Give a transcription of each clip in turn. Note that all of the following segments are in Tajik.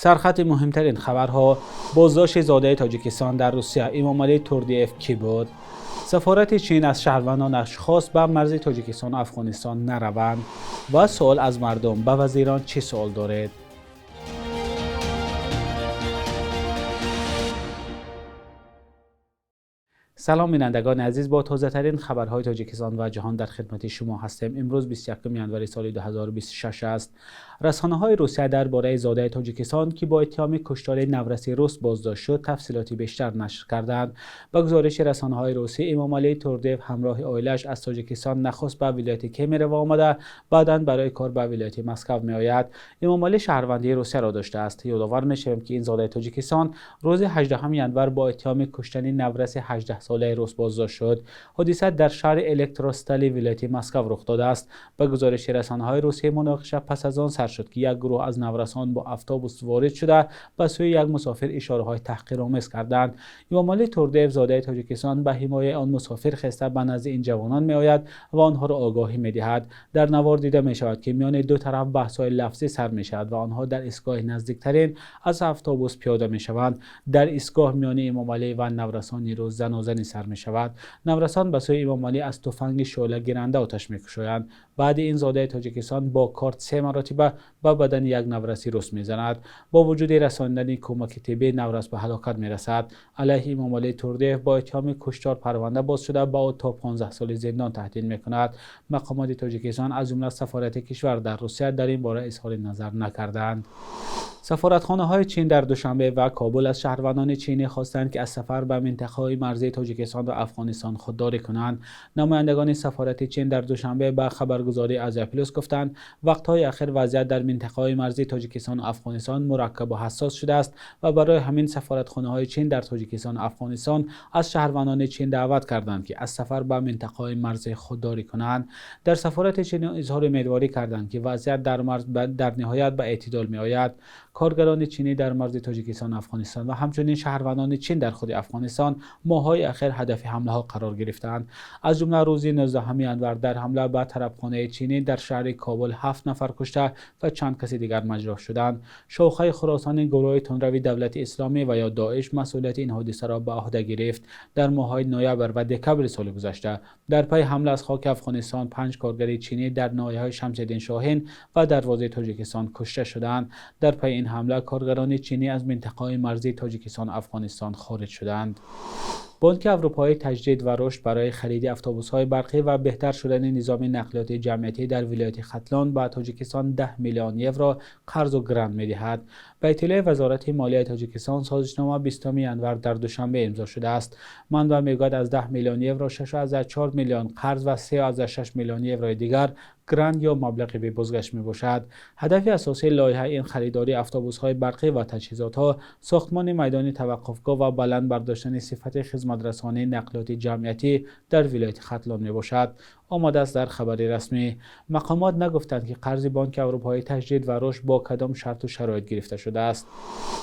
Сархати муҳимтарин хабарҳо: боздошти зодаи Тоҷикистон дар Русия, Имомалӣ Турдиев кӣ буд? Сафорати Чин аз шаҳрвандонаш хост ба марзи Тоҷикистону Афғонистон нараванд ва суол аз мардум: ба вазирон чӣ суол доред? Салом, бинандагони азиз, бо тозатарин хабарҳои Тоҷикистон ва ҷаҳон дар хидмати шумо ҳастем. Имрӯз 21 январи соли 2026 аст. Расонаҳои Русия дар бораи зодаи Тоҷикистон, ки бо иттиҳоми куштори навраси рус боздошт шуд, тафсилоти бештар нашр карданд. Ба гузориши расонаҳои русӣ, Имомалӣ Турдиев ҳамроҳи оилааш аз Тоҷикистон нахуст ба вилояти Кемерово омада, баъдан барои кор ба вилояти Москва меояд. Имомалӣ шаҳрвандии Русияро доштааст. Ёдовар мешавем, ки ин зодаи Тоҷикистон рӯзи 18 январ бо иттиҳоми куштани навраси 18-солаи рус боздошт шуд. Ҳодиса дар шаҳри Электростали вилояти Москва рух додааст. Ба гузориши расонаҳои русия, муноқиша пас аз он сар шуд, ки як гурӯҳ аз наврасон бо автобус ворид шуда, ба сӯи як мусофир ишораҳои таҳқиромез карданд. Имомалӣ Турдиев, зодаи Тоҷикистон, ба ҳимояи он мусофир хеста, ба назди ин ҷавонон меояд ва онҳоро огоҳӣ медиҳад. Дар навор дида мешавад, ки миёни ду тараф баҳсҳои лафзӣ сар мешавад ва онҳо дар истгоҳи наздиктарин аз автобус пиёда мешаванд. Дар истгоҳ миёни Имомалӣ ва наврасони рус занозанӣ сар мешавад. Наврасон ба сӯи Имомалӣ аз туфанги шӯълагиранда оташ мекушоянд. Баъди ин зодаи Тоҷикистон бо корд се маротиба ба бадани як навраси рус мезанад. Бо вуҷуди расонидани кӯмаки тиббӣ, наврас ба ҳалокат мерасад. Алайҳи Имомалӣ Турдиев бо иттиҳоми куштор парванда боз шуда, ба ӯ то 15 соли зиндон таҳдид мекунад. Мақомоти Тоҷикистон, аз ҷумла сафорати кишвар дар Русия, дар ин бора изҳори назар накарданд. Сафоратхонаҳои Чин дар Душанбе ва Кобул аз шаҳрвандони чинӣ хостанд, ки аз сафар ба минтақаҳои марзии Тоҷикистон ва Афғонистон худдорӣ кунанд. Намояндагони сафорати Чин дар Душанбе ба хабаргузории Азия Плюс гуфтанд, вақтҳои ахир вазъият дар минтақаҳои марзии Тоҷикистону Афғонистон мураккабу ҳассос шудааст ва барои ҳамин сафоратхонаҳои Чин дар Тоҷикистону Афғонистон аз шаҳрвандони Чин даъват карданд, ки аз сафар ба минтақаҳои марзӣ худдорӣ кунанд. Дар сафорати Чин изҳори умедворӣ карданд, ки вазъият дар марз дар ниҳоят ба эътидол меояд. Коргарони чинӣ дар марзи Тоҷикистону Афғонистон ва ҳамчунин шаҳрвандони Чин дар худи Афғонистон моҳҳои ахир ҳадафи ҳамлаҳо қарор гирифтаанд. Аз ҷумла рӯзи 19 январ дар ҳамла ба тарабхонаи чинӣ дар шаҳри Кобул 7 нафар кушта ва чанд каси дигар маҷрӯҳ шуданд. Шохаи Хуросони гурӯҳи тундрави Давлати Исломӣ ва ё Доиш масъулияти ин ҳодисаро ба ӯҳда гирифт. Дар моҳҳои ноябр ва декабри соли гузашта дар пайи ҳамла аз хоки Афғонистон 5 коргари чинӣ дар ноҳияҳои Шамсиддин Шоҳин ва Дарвозаи Тоҷикистон кушта шуданд. Дар пайи ин ҳамла коргарони чинӣ аз минтақаҳои марзии Тоҷикистону Афғонистон хориҷ шуданд. Бонки Аврупоии Таҷдид ва Рушд барои хариди автобусҳои барқӣ ва беҳтар шудани низоми нақлиёти ҷамъиятӣ дар вилояти Хатлон ба Тоҷикистон 10 миллион евро қарзу грант медиҳад. Ба иттилои Вазорати молияи Тоҷикистон, созишнома 20 январ дар Душанбе имзо шудааст. Манбаъ мегӯяд, аз 10 миллион евро 6,4 миллион қарз ва 3,6 миллион еврои дигар грант ё маблағи бебозгашт мебошад. Ҳадафи асосии лоиҳа ин харидории автобусҳои барқӣ ва таҷҳизотҳо, сохтмони майдони таваққуфгоҳ ва баланд бардоштани сифати хизматрасонии нақлиёти ҷамъиятӣ дар вилояти Хатлон мебошад. Омадааст дар хабари расмӣ. Мақомот нагуфтанд, ки қарзи Бонки Аврупоии Таҷдид ва Рушд бо кадом шарту шароит гирифта шудааст.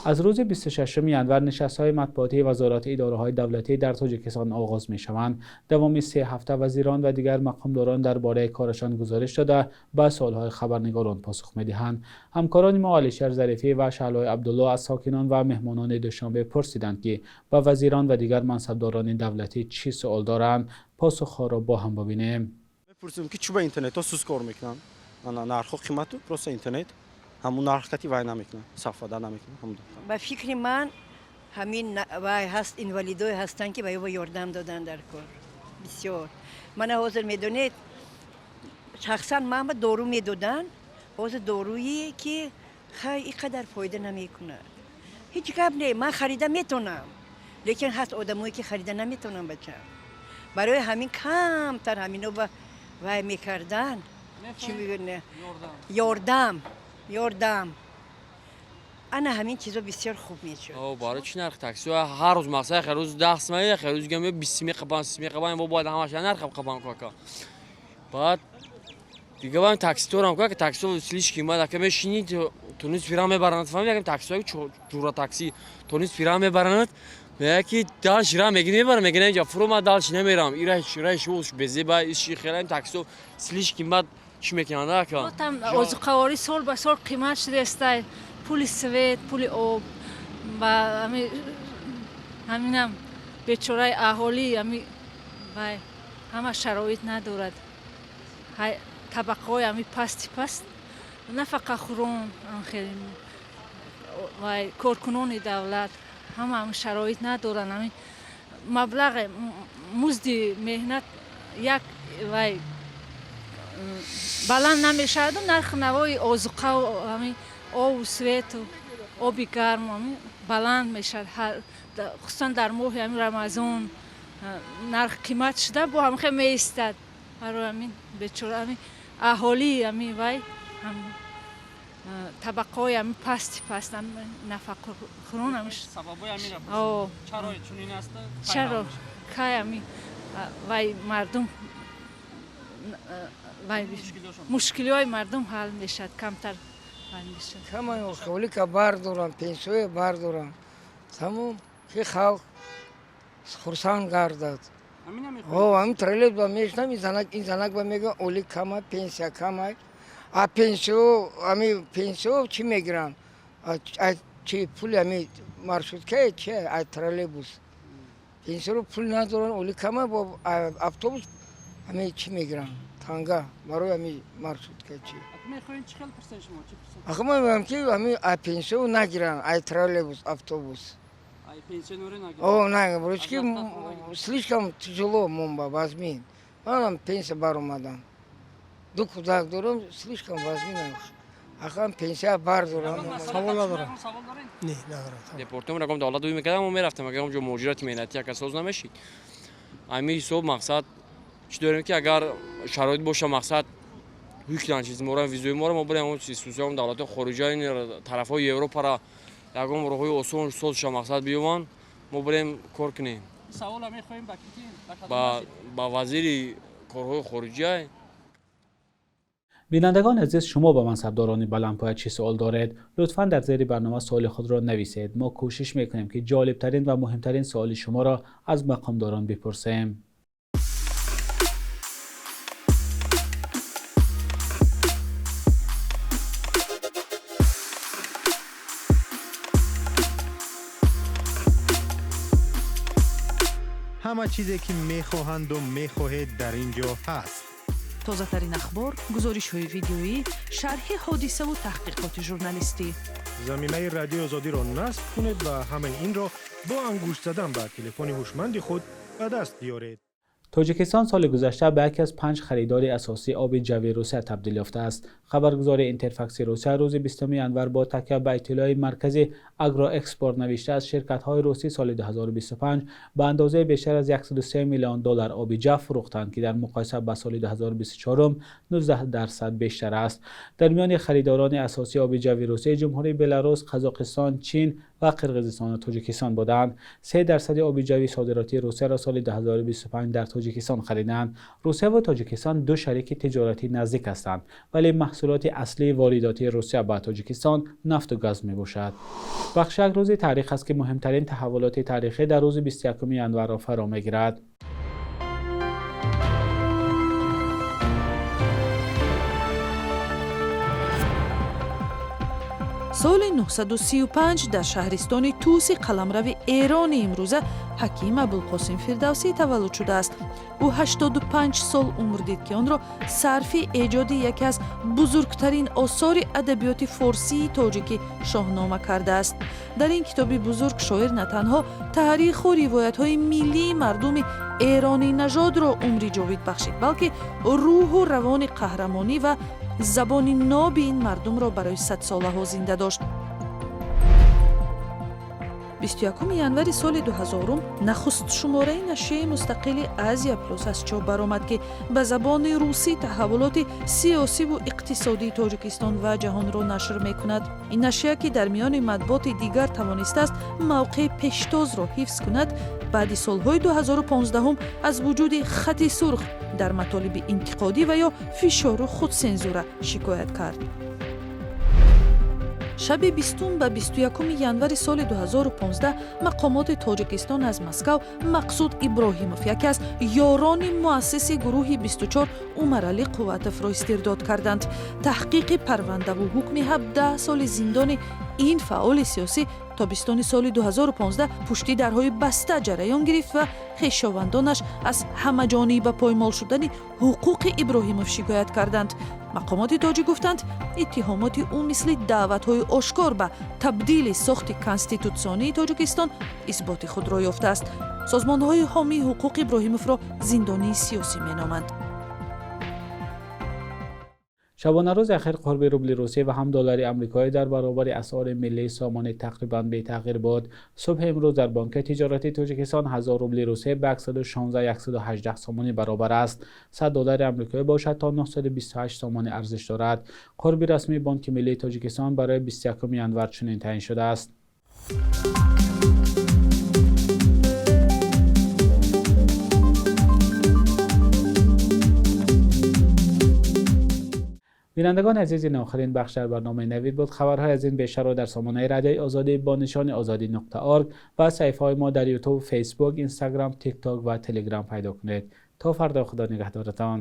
Аз рӯзи 26 январ нишастҳои матбуотии вазорати идораҳои давлатӣ дар Тоҷикистон оғоз мешаванд. Давоми 3 ҳафта вазирон ва дигар мақомдорон дар бораи корашон гузориш дода, ба суолҳои хабарнигорон посух медиҳанд. Ҳамкорони мо Алишер Зарифӣ ва Шаҳлои Абдулло аз сокинон ва меҳмонони Душанбе пурсиданд, ки ба вазирон ва дигар мансабдорони давлатӣ чӣ суол доранд. Посухҳоро бо ҳам бибинем. Мепурсем, ки чӣ ба интернетҳо суст кор мекунанд, нархҳо қимату просто интернет ҳамун нарх кати вай намекунад, сафада намекунад. Ба фикри ман, ҳамин вай ҳаст, инвалидое ҳастанд, ки ба ё ёрдам додан дар кор бисёр. Мана ҳозир медонед, шахсан ман ба дору медоданд, ҳозир доруе ки хай ин қадар фоида намекунад. Ҳеҷ гап не, ман харида метонам, лекин ҳаст одамое, ки харида наметонам, бачам. Барои ҳамин камтар ҳамино ба вай мекардан, чӣ мегӯянд, ёрдам, ёрдам, ана ҳамин чизо бисёр хуб мешуд. Барои чӣ нархи такси ҳар рӯз, масалан, ҳар рӯз 10 сомонӣ, ҳар рӯз гам 20 меқапан, 30 меқапан, бо бояд ҳамаша нарх қапан кака. Баъд дига баъд такситорам ка, таксио слишком баъд ака мешинӣ, тунис фира мебаранд, фаҳмид, якам таксиҳои ҷура такси тунис фира мебаранд, мега ки дальше ра меги мебарам, меги инҷа фуро, ман дальше намерам, ира ра шуш безеба иши хелам таксио слишком бад чӣ мекунанд ака. Там озуқаворӣ сол ба сол қимат шудааст. Пули свет, пули об ба ҳаминам бечораи аҳолӣ ами вай ҳама шароит надорад. Табақаҳои ами пасти паст, нафақахӯрон, хеле вай коркунони давлат ҳама ами шароит надоранд. Ами маблағи музди меҳнат як вай баланд намешаваду нархи навои озуқаву ами обу свету оби гарм баланд мешавад. Хусусан дар моҳи ами Рамазон нарх қимат шуда, бо ҳамихе меистад. Барои ҳамин бечора ами аҳолии ами вай табақаҳои ами пасти паст, нафақахӯрон. Чаро кай ами вай мардум вай мушкилиҳои мардум ҳал мешавад, камтар ҳал мешавад? Камай холика бардорам, пенсияе бардорам, тамом, ки халқ хурсанд гардад. Ҳамин троллейбус ба мешинам, ин занак ба мегӯяд, оли камай, пенсия камай. А пенсио, ами пенсио чӣ мегиранд? Чи пули ами маршрутка, чи ай троллейбус пенсиоро пул надоранд, оли камай, бо автобус ами чӣ мегиранд, танга барои ами маршрутка чи. Ахы ман мегӯям, ки ами ай пенсио нагиранд, ай троллейбус, автобус. О, на, барои ки слишком тяжело момба вазмин. Манам пенсия баромадам, ду кӯдак дорам, слишком вазмин. Ахам пенсия бардорам. Савол надорам, не, надорам. Депортум рақам давлат дуй мекардам, мо мерафтам, агар онҷо муҳоҷирати меҳнатӣ яка соз намешид. Ҳамин ҳисоб мақсад чӣ дорем, ки агар шароит боша, мақсад ҳукнан чиз мора, визои моро, мо бурем хусусан давлатҳои хориҷа, тарафҳои Европара, ягон роҳҳои осон соз ша, мақсад биёванд, мо бурем кор кунем. Ба вазири корҳои хориҷа. Бинандагони азиз, шумо ба мансабдорони баландпоя чӣ суол доред? Лутфан дар зери барнома суоли худро нависед. Мо кӯшиш мекунем, ки ҷолибтарин ва муҳимтарин суоли шуморо аз мақомдорон бипурсем. Ҳама чизе ки мехоҳанду мехоҳед, дар ин ҷо ҳаст. Тозатарин ахбор, гузоришҳои видеоӣ, шарҳи ҳодисаву таҳқиқоти журналистӣ. Замимаи Радиои Озодиро насб кунед ва ҳамаи инро бо ангушт задан ба телефони ҳушманди худ ба даст биёред. Тоҷикистон соли гузашта ба яке аз панҷ харидори асосии оби ҷавии Русия табдил ёфтааст. Хабаргузори Интерфакси Русия рӯзи 20 январ бо такя ба иттилои маркази Агроэкспорт навиштааст, ширкатҳои русӣ соли 2025 ба андозаи бештар аз 103 миллион доллар оби ҷав фурӯхтанд, ки дар муқоиса ба соли 2024 19% бештар аст. Дар миёни харидорони асосии оби ҷави Русия Ҷумҳурии Беларус, Қазоқистон, Чин ва Қирғизистону Тоҷикистон буданд. 3% оби ҷави содиротии Русияро соли 2025 дар Тоҷикистон хариданд. Русия ва Тоҷикистон ду шарики тиҷоратии наздик ҳастанд, вале маҳсулоти аслии воридотии Русия ба Тоҷикистон нафту газ мебошад. Бахши «Як рӯзи таърих» аст, ки муҳимтарин таҳаввулоти таърихӣ дар рӯзи 21 январро фаро мегирад. Соли 935 дар шаҳристони Туси қаламрави Эрони имрӯза ҳаким Абулқосим Фирдавсӣ таваллуд шудааст. Ӯ 85 сол умр дид, ки онро сарфи эҷоди яке аз бузургтарин осори адабиёти форсии тоҷикӣ, Шоҳнома, кардааст. Дар ин китоби бузург шоир на танҳо таъриху ривоятҳои миллии мардуми эронинажодро умри ҷовид бахшид, балки рӯҳу равони қаҳрамонӣ ва забони ноби ин мардумро барои садсолаҳо зинда дошт. 21 январи соли 2000 нахуст шумораи нашрияи мустақили «Азия Плюс» аз чоп баромад, ки ба забони русӣ таҳаввулоти сиёсиву иқтисодии Тоҷикистон ва ҷаҳонро нашр мекунад. Ин нашрия, ки дар миёни матбуоти дигар тавонистааст мавқеи пештозро ҳифз кунад, баъди солҳои 2015 аз вуҷуди хати сурх дар матолиби интиқодӣ ва ё фишору худсензура шикоят кард. Шаби 20 ба 21 январи соли 2015 мақомоти Тоҷикистон аз Москав Мақсуд Иброҳимов, яке аз ёрони муассиси гурӯҳи 24 Умаралӣ Қувватовро истирдод карданд. Таҳқиқи парвандаву ҳукми 17 соли зиндони Ин фаъоли сиёсӣ тобистони соли 2015 пушти дарҳои баста ҷараён гирифт ва хешовандонаш аз ҳамаҷониба поймол шудани ҳуқуқи Иброҳимов шикоят карданд. Мақомоти тоҷик гуфтанд, иттиҳомоти ӯ мисли даъватҳои ошкор ба табдили сохти конститутсионии Тоҷикистон исботи худро ёфтааст. Созмонҳои ҳомии ҳуқуқ Иброҳимовро зиндонии сиёсӣ меноманд. Шабонарӯзи ахир қурби рубли русӣ ва ҳам доллари амрикоӣ дар баробари асъори миллии сомонӣ тақрибан бетағйир буд. Субҳи имрӯз дар Бонки тиҷоратии Тоҷикистон 1000 рубли русия ба 116-118 сомонӣ баробар аст. 100 доллари амрикоӣ бошад то 928 сомонӣ арзиш дорад. Қурби расмии Бонки миллии Тоҷикистон барои 21 январ чунин таъин шудааст. Бинандагони азиз, ин охирин бахш дар барномаи Навид буд. Хабарҳои аз ин бештарро дар сомонаи Радиои Озодӣ бо нишони ozodi.org ва саҳифаҳои мо дар Ютуб, Фейсбук, Инстаграм, Тикток ва Телеграм пайдо кунед. То фардо, Худо нигаҳдоратон.